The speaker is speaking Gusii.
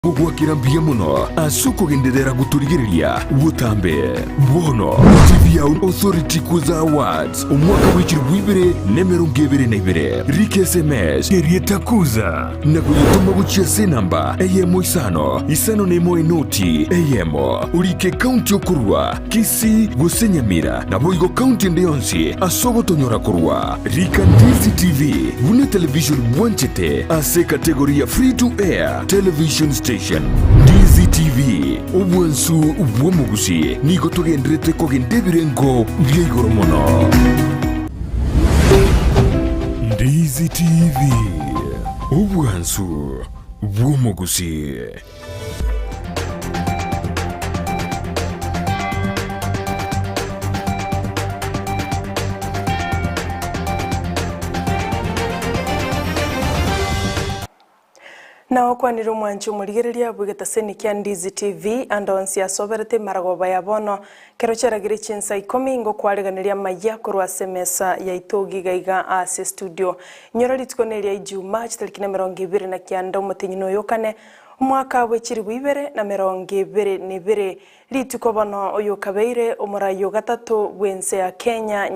Gogoakera mbuya mono ase okogenderera gotorigereria botambe. Bono TV yao Authority Kuza Awards omwaka bw'echilifu ibere na emerongo ebere na ibere. Rika SMS erieta Kuza na koyetoma gochia ase enamba eyemo isano isano na emo enoti eyemo. Orike ekaunti okorua, Kisii gose Nyamira, naboigo kaunti ende yonsi ase ogotonyora korwa. Rika Ndizi TV buna etelevision bwanchete ase ekategori ya Free to Air Television Station. Ndizi TV, obwansu bw'omogusi, nigo togenderete kogenda ebirengo bia igoro mono. Ndizi TV, obwansu bw'omogusi. Na okwanire omwanchi omorigereria bw'egetaseni kia Ndizi TV ande onsi asoberete emaragoba ya bono, kero chiaragire chinsa ikomi ngokwariganeria amayia korwa ase emesa yaito giga iga ase estudio. Inyora rituko neria Ijumaa chitariki nemerongo ebere na kianda omotenyi noyo okane, Omwaka bwe chilifu ibere na merongo ebere na ebere, rituko bono oyokabeire omorai o gatato bw'ense ya Kenya.